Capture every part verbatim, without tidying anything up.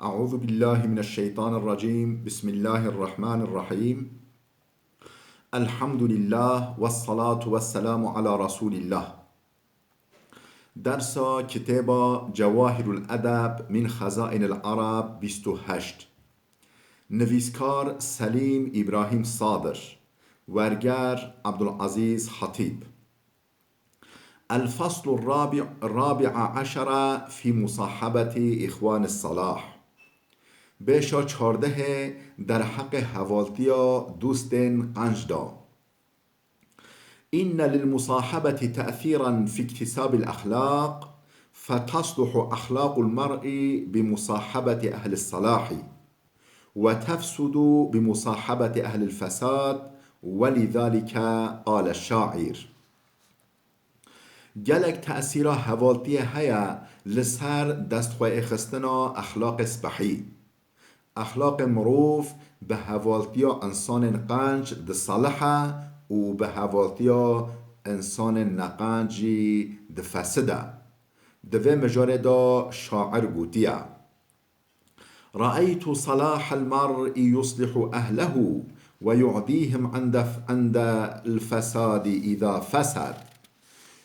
أعوذ بالله من الشيطان الرجيم. بسم الله الرحمن الرحيم. الحمد لله والصلاة والسلام على رسول الله. Dersa kitêba Cewahirul Edeb min Xezainil Arab bîst û heşt. Nivîskar Selîm Îbrahîm Sadir. Werger Abdulazîz Hatîb. الفصل الرابع، الرابع عشر في مصاحبة إخوان الصلاح. Bêşa çardehê derheqê hevaltiya dostên qenc da. إن للمصاحبة تأثيرا في اكتساب الأخلاق، فتصلح أخلاق المرء بمصاحبة أهل الصلاح، وتفسد بمصاحبة أهل الفساد، ولذلك قال الشاعر. Gelek tesîra hevaltiyê heye li ser destxweêxistina exlaqê spehî. Exlaqê mirov bi hevaltiya însanên qenc disalihe û bi hevaltiya însanên neqenc jî difeside. Di vê mijarê de şair gotiye: رأيت صلاح المرء يصلح أهله ويعديهم عند، عند الفساد إذا فسد.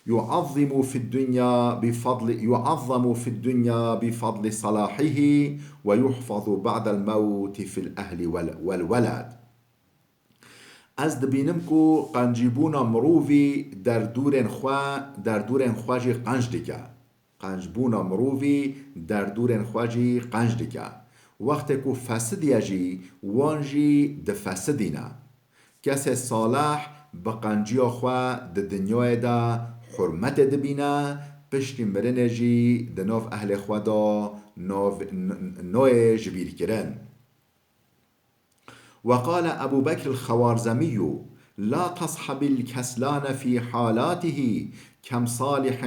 يعظم في الدنيا بفضل، يعظم في الدنيا بفضل صلاحه، ويحفظ بعد الموت في الأهل وال، والولد. Ez dibînim ku qencîbûna mirovî derdorên xwe, derdorên xwe jî qenc dike. Qencbûna mirovî derdorên xwe jî qenc dike. Wextê ku fesidiye jî, wan jî difesidîne. Kesê salih bi qenciya xwe di dinyayê de hurmetê dibîne, piştî mirinê jî di nav ehlê xwe de nav, n, n, nayê jibîrkirin. وقال أبو بكر الخوارزمي: لا تصحب الكسلان في حالاته، كم صالح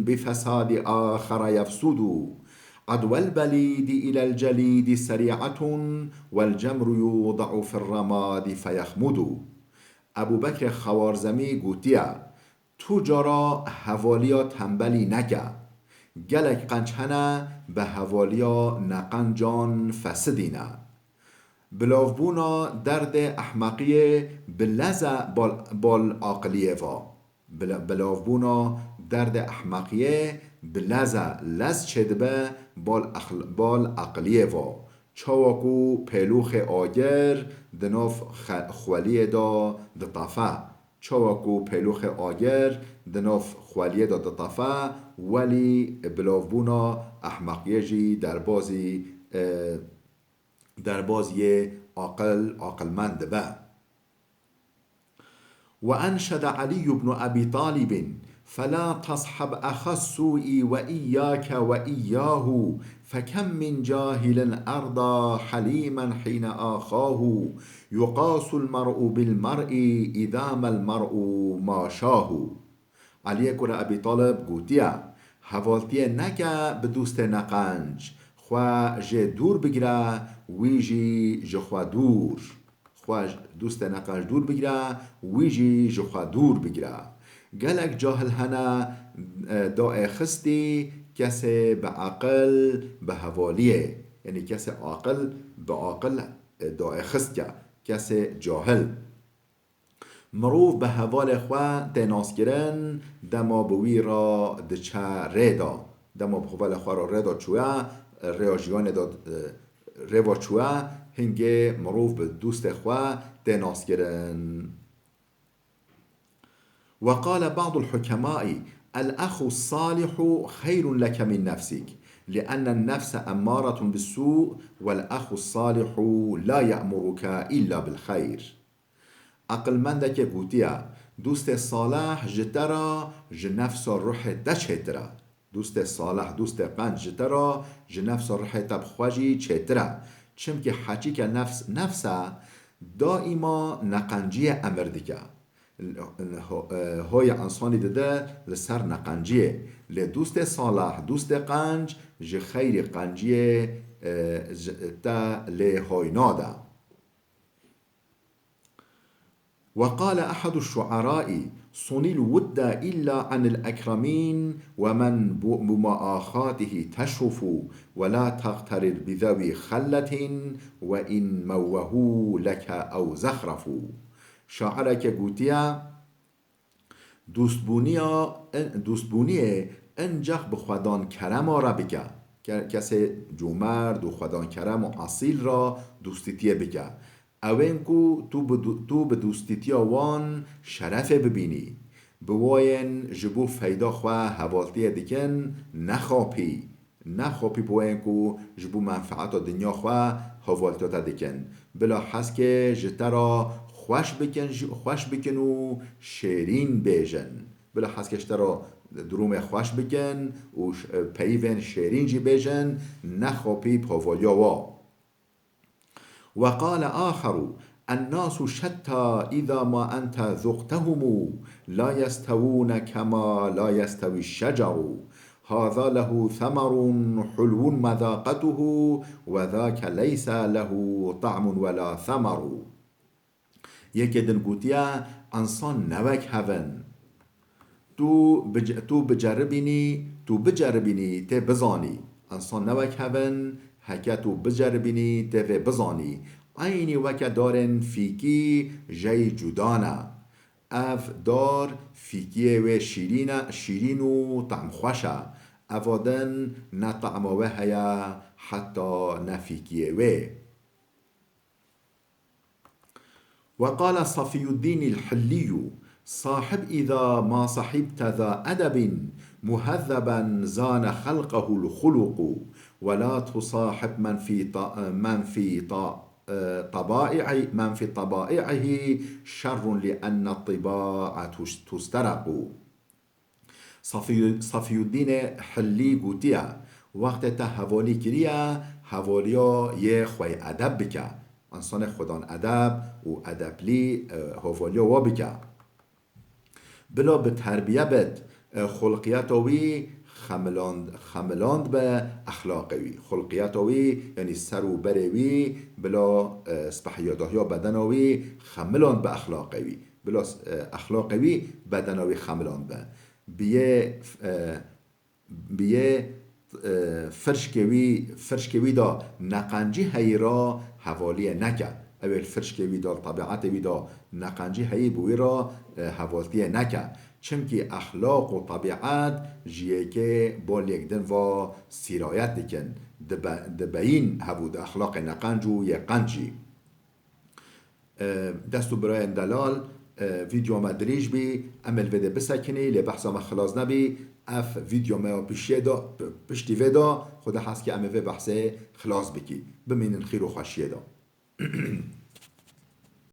بفساد آخر يفسد. عدوى البليد إلى الجليد سريعة، والجمر يوضع في الرماد فيخمد. Ebû Bekrê Xewarzemî gotiye: Tu cara hevaliya tembelî neke. Gelek qenc hene bi hevaliya neqencan fesidîne. Bilavbûna derdê ehmeqiyê bi leze bal, bal aqiliyê va. Bila, bilavbûna derdê ehmeqiyê bi leze lez çêdibe bal, bal aqiliyê va. Çawa ku pêlûxê agir di nav xe, xweliyê de ditefe. Çawa ku pêlûxê agir di nav xweliyê de ditefe, welî bilavbûna ehmeqiyê jî derbazî, e, derbaziyê aqil, aqilmend dibe. وأنشد علي بن أبي طالب: فلا تصحب أخا السوء وإياك وإياه، فكم من جاهل أردى حليما حين آخاه، يقاس المرء بالمرء إذا ما المرء ماشاه. Eliyê kura Ebî Talib gotiye: Hevaltiyê neke bi dostê neqenc, xwe jê dûr bigire, wî jî ji xwe dûr. Xwe dostê neqenc dûr bigire, wî jî ji xwe dûr bigire. Gelek cahil hene, e, daêxistî kesê bi aqil, bi hevaliyê. Yanî kesê aqil bi aqil, e, daêxistke. Kesê cahil. Mirov bi hevalê xwe tê naskirin, dema bi wî re diçe rê de. Dema bi hevalê xwe re rê de çûye, rêya jiyanê de, e, rê ve çûye, hingê mirov bi dostê xwe tê naskirin. وقال بعض الحكماء: الأخ الصالح خير لك من نفسك، لأن النفس أمارة بالسوء، والأخ الصالح لا يأمرك إلا بالخير. Aqilmendekê gotiye: Dostê salih ji te re, ji nefsa ruhê te çêtir e. Dostê salih, dostê qenc ji te re, ji nefsa ruhê te bi xwe jî çêtir e. Çimkî heçîke nefs, nefs e, daîma neqenciyê emir dike. Ho-, e, hoyê însanî dide li ser neqenciyê. Lê dostê salih, dostê qenc ji xeyrî qenciyê, e, ji te lê hoy nade. وقال أحد الشعراء: صن الود إلا عن الأكرمين ومن ب-، بمؤاخاته تشرف ولا تغترر بذوي خلة وإن موهوا لك أو زخرفوا. Şaireke gotiye, dostbûniya, dostbûniyê encax bi xwedan kerema re bike. Ke-, kesê comerd û xwedan kerem û esîl re dostîtiyê bike. Ew ên ku tu bi do-, tu bi dostîtiya wan şerefê bibînî. Bi wayên ji bo feyda xwe hevaltiyê dikin, nexapî. Nexapî bi wayên ku ji bo menfeeta dinya xwe hevaltiya te dikin. Bila heskê ji te re xweş bikin, ji, xweş bikin û şêrîn bêjin. Bila heskê ji te re durûmê xweş bikin û ş-, peyivên şêrîn jî bêjin, nexapî bi havaliya wa. وقال آخر: الناس شتى إذا ما أنت ذقتهم لا يستوون كما لا يستوي الشجر. هذا له ثمر حلو مذاقته وذاك ليس له طعم ولا ثمر. Yekê din gotiye, ensan ne wek hev in. Tu bice-, tu biceribînî, tu biceribînî tê bizanî. Ensan ne wek hev in, heke tu biceribînî tê vê bizanî. Eynî weke darên fîkî jey cuda ne. Ev dar fîkiyê wê şîrîn e, şîrîn û tehmxweş e. Eva din ne tehma wê heye, heta ne fîkiyê wê. وقال صفي الدين الحلي: صاحب إذا ما صحبت ذا أدب مهذبا زان خلقه الخلق، ولا تصاحب من في ط-، من في ط-، طبائع، من في طبائعه شر لأن الطباع تس-، تسترق. Safî-, Safiyuddînê Hillî gotiye, wextê te hevalî kiriye, hevaliya yê xwey edeb bike. Însanê xwedan edeb û edeblî, e, havaliya wa bike. Bila bi terbiye bit, e, xulqiyeta wî xemiland, xemiland be exlaqê wî. Xulqiyeta wî, yanî ser û berê wî, bila, e, spehiyadahiya bedena wî xemiland be exlaqê wî. Bila, e, exlaqê wî bedena wî xemiland be. Bi yê, e, bi yê, e, firşkê wî, firşkê wî de neqencî heyî ra hevaliyê neke. Ew ê li firşkê wî de, li tebiatê wî de neqencî heyî bi wî ra, e, hevaltiyê neke. Çimkî exlaq û tebiat ji yekê bal yek din ve sîrayet dikin. Dibe-, dibeyîn hev û di exlaqê neqenc û yê qenc jî. E, dest û birayên delal, e, vîdyoya me dirêj bî, em ê li vê de bisekinî, lê behsa me xilas nebî. Ev vîdyoya me ya pişiyê de, p-, piştî vê de, Xwedê hez ke em ê vê behsê xilas bikî. Bimînin xîr û xweşiyê de.